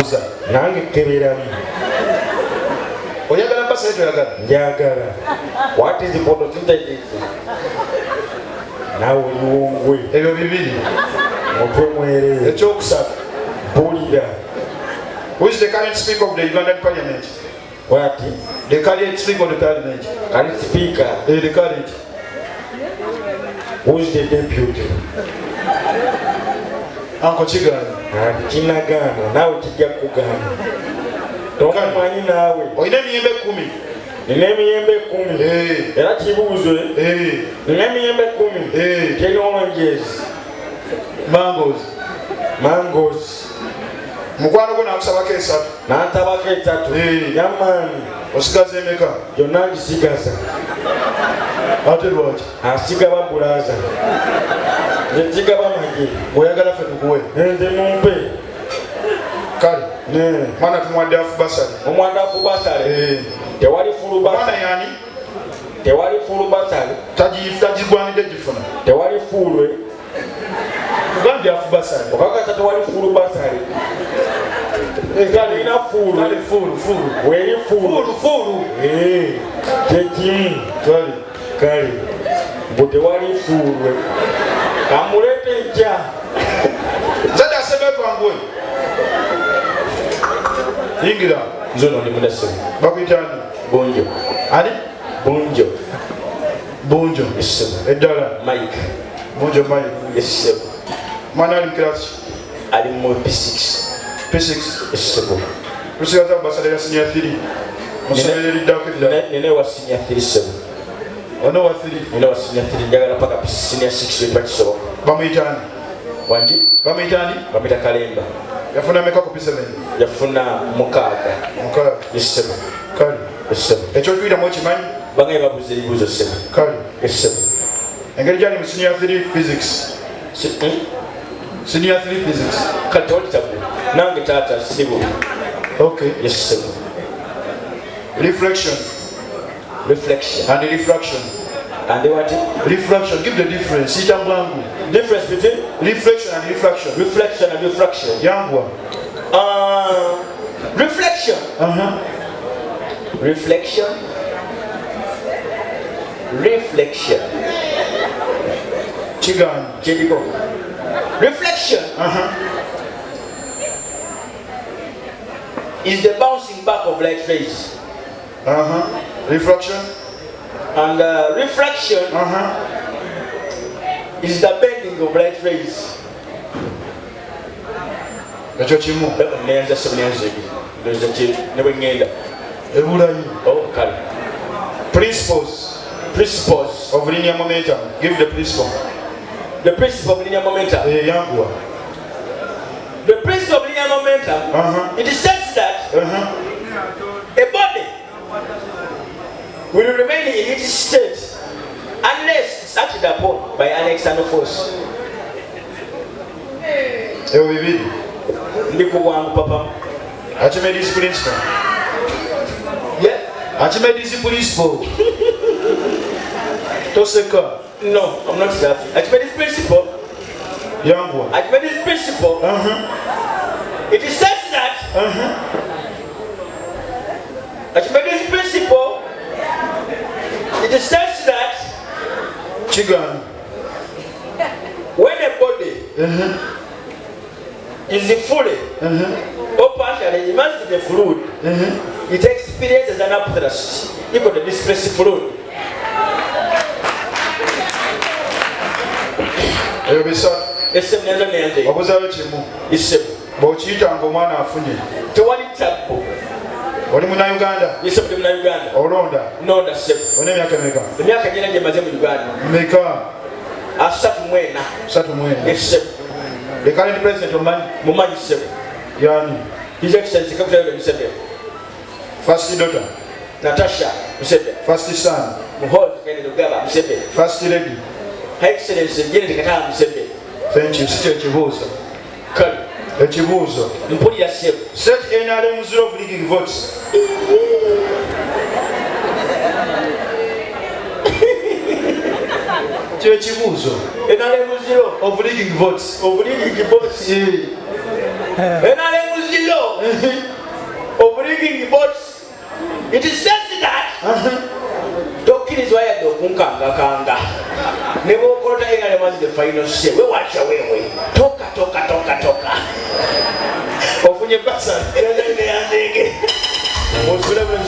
Buuza. Nange keberamu. Oyagala bursary toyagala? Njagala. What is photosynthesis? Naawe oli wongwe. Ebyo bibiri. Mutwe mwereere. Ekyokusatu. Mpulira. Who is the current speaker of the Ugandan parliament? What? The current speaker of the parliament. Current speaker. Eh, the current. Who is the deputy? Anko kigaana. Kinagaana naawe kijja kugaana. Tomumanyi naawe. Olina emiyembe 10. Nina emiyembe 10. Eh. Era kibuuzo. Eh. Nina emiyembe 10. Eh. 10 oranges. Mangoes. Mangoes. Mukwano gwo nakusabako 3. Nantabako 3. Eh. Yamaani. Osigaza emeka? Gyonna ngisigaza. Ate lwaki? Asigaba bulaza. Nze nsigaba magi. Oyagala ffe tukuwe? Nze mumpe. Kale. Mwana tumuwadde half bursary. Omwana half bursary. Eh. Tewali full bursary. Mwana yani? Tewali full bursary. Tagigwanidde gifuna. Tewali full. Tugambye half bursary. Okakasa tewali full bursary. Kale ina full. Kale full, full. Weri full. Full, full. Eh. Kyekimu. Kale. Kale. Mbu tewali full. Kamulete nkya. Nzadde asembayo twanguwe. Yingira. Nze ono ndi munasibu. Bakuyita ani? Bunjo. Ani? Bunjo. Bunjo. Yes, sir. Eddala. Mike. Bunjo Mike. Yes, sir. Mwana ali mu class? Ali mu P6. P6. Yes, sir. Tusigaza bursary ya senior 3. Musomero eriddako eddala. Nina wa senior 3 sir. Ono wa 3. Nina wa senior 3 njagala paka senior 6 wekiba kisoboka. Bamuyita ani? Wangi? Bamuyita ani? Bamuyita Kalemba. Yafuna meka ku P7? Yafuna 6. 6. Yes, sir. Kale. Yes, sir. Ekyokuyitamu okimanyi? Bangaye babuuza ebibuuzo sir. Kale. Yes, sir. Engeri gyali mu senior 3 physics. Senior 3 physics. Kale tewali tabu. Nange taata sibu. Okay. Yes, sir. Reflection. Reflection. And refraction. And what? Refraction. Give the difference. Ita mbwangu. Difference between reflection and refraction. Reflection and refraction. Yangwa. Reflection. Reflection. Reflection. Chigan. Chidiko. Reflection. Is the bouncing back of light rays. Refraction. And refraction is the bending of light rays. Ekyo kimu. Neyanza sebo neyanza ebi. Ndowooza ki ne bwe ŋŋenda. Ebulayi. Oh, kale. Principles. Principles of linear momentum. Give the principle. The principle of linear momentum. Eh, yanguwa. The principle of linear momentum. It says that a body will remain in its state unless it's acted upon by an external force. Ebyo bibiri. Ndi ku bwangu papa. Archimedes principle. Yeah. Archimedes principle. Toseka. No, I'm not laughing. Archimedes principle. Yanguwa. Archimedes principle. It says that. Archimedes principle. It says that. Chigan. When a body is fully or partially immersed in the fluid, it experiences an upthrust equal to displaced fluid. Ebyo bisatu. Esemu nyanza nyanze. Obuzayo kimu. Esemu. Bw'okiyitanga omwana afunye. Tewali tabbu. Oli munnayuganda? Esemu ndi munnayuganda. Olonda? Nonda semu. Olina emyaka emeka? Emyaka gyena gye mmaze mu Uganda. Meka? 34. 34. Esemu. The current president omumanyi? Mumanyi semu. Yani? His Excellency Captain Yoweri Museveni. First daughter? Natasha Museveni. First son? Muhoozi Kainerugaba Museveni. First lady? Her Excellency Janet Kataaha Museveni. Thank you. Si kye kibuuzo. Kale. Ekibuuzo. Mpulira ssebo. Set NRM zero of leaking votes. Kye kibuuzo. NRM zero of leaking votes. Of leaking votes. Yeah. NRM zero. of rigging votes. It says that tokkirizibwa yadde okunkangakanga ne bwokolota NRM has the final say. We wacha wewe, toka, toka, toka, toka. Ofunye bursary. Yanzenge. Osule.